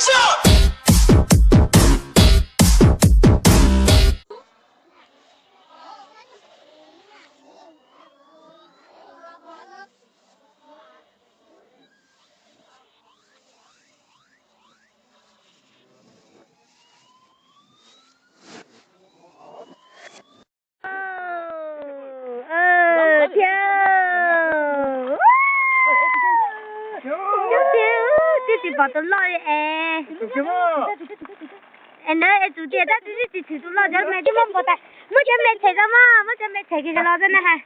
Thiab, thiab tsis pom tus loj li es. Es na es tus tias tab sis tsis tshwm tus loj cov me twb muab npog tas. Muab cov me tshem tso mog, muab cov me tshem kiag los rau na has.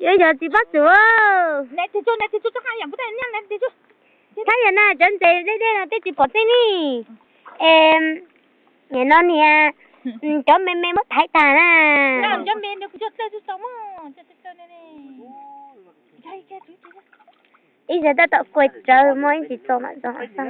Yuav yog tsis pab txuv. Thab yog na cov ntses deb deb no twb tsis pom tej li. Es no niag cov me me muab thaiv tag na. Ib zaug tab tom kuaj tsawv muab ib tsis txo mam txo xwb.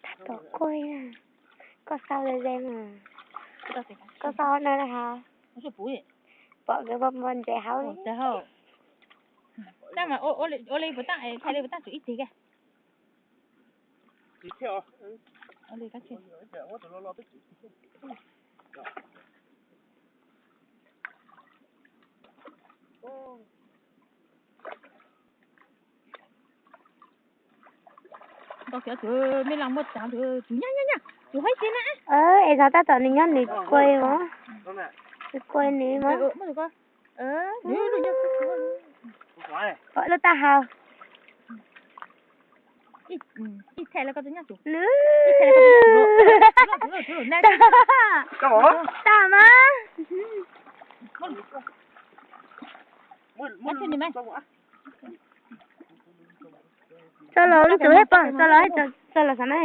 Tab tom kuaj, koj xauj ze ze mas. Koj xauj no na has. Pom nkawd npog ntses hauv. Es zog tab tom nws nyob nws kuaj os. Nws kuaj nws mas. Pom lub taub hau. Tag mas. Txo los ib tug thiab pog, txo los, txo los xav na.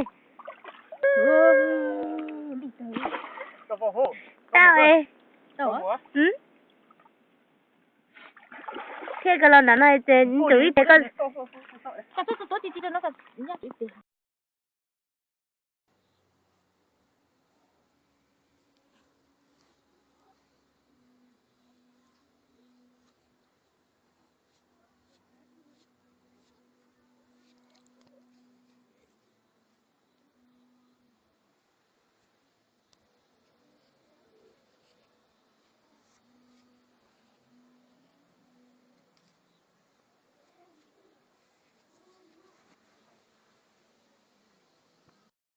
Tau es. Thiab koj los nram no ces tus ib teg koj.